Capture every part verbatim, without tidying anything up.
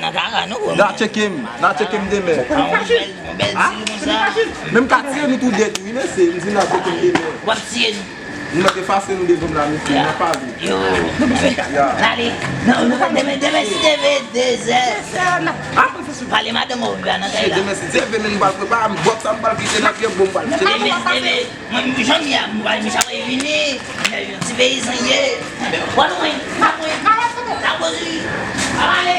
nan kaka, non, bro. N a tcheke m, n a tcheke m demen. Yon bèl, yon bèl dil konsa. Menm ka tiye nou tou de tou, wi, mesye. M di n a tcheke m demen. W ap tiye nou. Nou mèt efase nou devan m la, mesye, n ap pale. Yo. Ya. N ale. Non, nou, demen, demen, si Dye vle, dezè. Pale madanm ou, viv nan kay la. Demen, si Dye vle, men nou pral prepare, m bòt sa m pral kite nan pye, bon, m pral kite. Demen, si Dye vle, mwen, jan m ye a, m pral, Micha pral vini, yon ti peyizan ye. Wè nou, mwen, pa mwen, pa mwen, pa mwen, pa mwen, ale.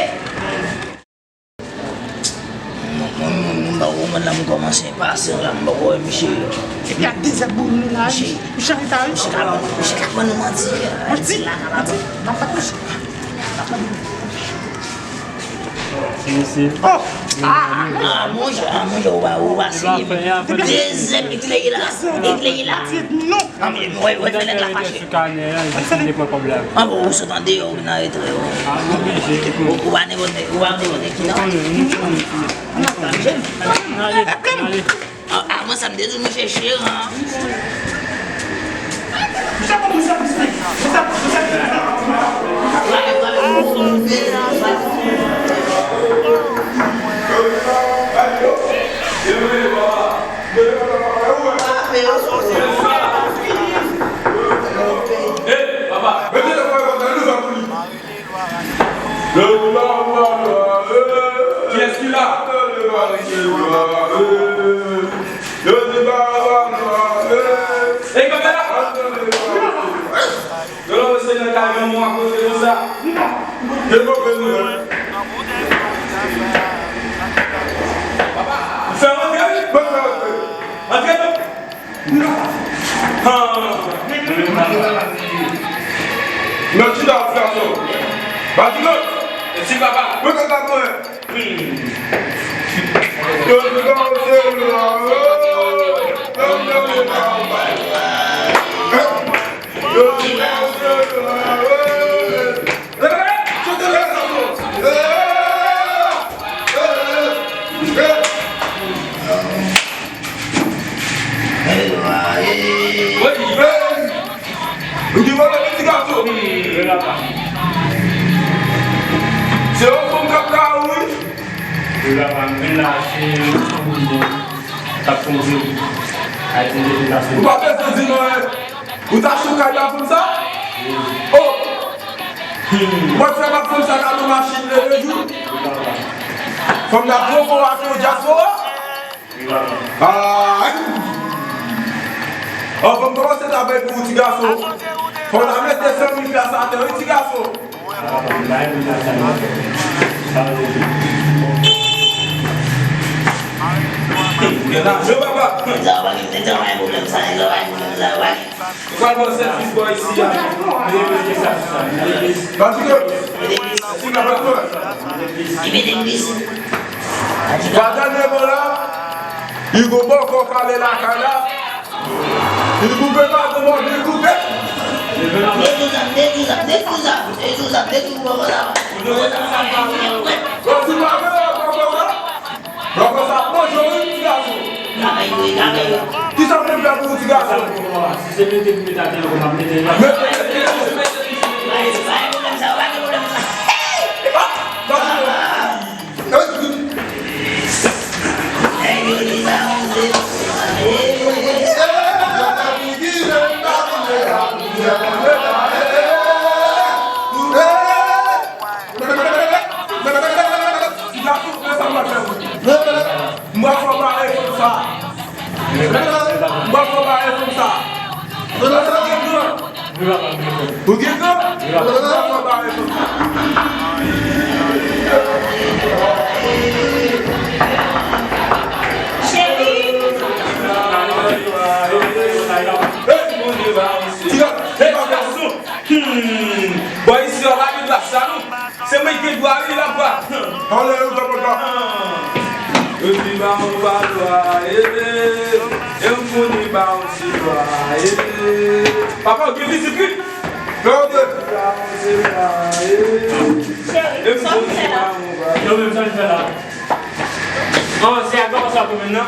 Moun, moun, moun, moun Ou konprann la, m kòmanse enpasan la, m poko wè misye. Epi ak de zèb boul nou la, misye, misye anreta, wi. Misye ka ban, misye ka ban nou manti. Manti? Manti? N ap bat misye. N ap bat misye. Oh! Ah! Ah, monchè, ah, monchè, ou pa, ou pa serye. De zèb, ekleye la, ekleye la. Non. Ah, men, wè, wè, fè nèg la fache. Sou kanè a, li te pran pwoblèm. Ah, bon, ou sot andeyò, ou nan retrè, ou. Ah, m oblije. Ou, ou pa nenpòt nèg, ou pa nenpòt nèg ki nan. N ale, n ale. Ah, ah, mwen sa m te di w, mwen chèche, an. Kiyès ki la? Ey, kanpe la! Yo, se nan kay manman w akote konsa. Papa, fè m antre wi. Antre non. Han. Nan chita, ti gason. Batigot. Mèsi, papa. Mwen kontan mwen. Ou gen pwoblèm, ti gason? Se yon fanm k ap kay ou, wi. Wi, papa, m vin la, se yon fanm mwen k ap sonje w. Ayiti, m te vin la, se... Ou pa bezwen di non, en. Ou ta sou kay la fanm sa? Wi. Oh! Hmm. Mwen fè m ak fanm sa nan machin lè de jou. Wi, papa. Fanm nan poko ak yon dyaspora. Ah! An, fò m kòmanse travay pou ou, ti gason. Fò n a mete san mil plas atè, wi, ti gason. Gen lajan, papa. Nèg sa yo pa gen, nèg sa yo pa gen pwoblèm sa, nèg sa yo pa gen pwoblèm sa, yo pa gen. Ou pral ban sèvis bò isi a. Mete plis. Paske, si n ap fè. Li mete plis. Padan devan la, li gon bòkò kale lakay la. Li koupe pa gon bòkò, li koupe. Detwi zam, detwi zam, detwi zam, detwi zam, detwi bòkò sa. Bòkò sa. Bòkò sa. Bòkò sa ap manje w wi, ti gason. Travay yo, travay yo. Kisa w vle m fè pou ou, ti gason? Si se mete pou mete atè ankò, m ap mete l la. Mete, mete, mete, mete. Pa gen pwoblèm sa, pa gen pwoblèm sa. Ah! Nèg yo di sa, on se. Ti gason, fè sa m ap fè ou. M pral fè w pare fanm sa. M pral fè w pare fanm sa. Ou gen gran? Ou gen gran? M pral fè w pare fanm sa. Cheri. Ti gason, hey, gason. Hmm. Bò isi a pa gen gras sa non. Se mwen ki gen dwa wi, la vwa. Anlè yo, dòm la. Epi ba ou pa dwa, e, e, e m founi ba ou ti dwa, e. Papa, ou gen vizit wi. Lòde. Ba ou ti dwa, e. E m founi ba ou pa dwa. Yo menm sa l fè la. An, se ak papa sa pou menm nan.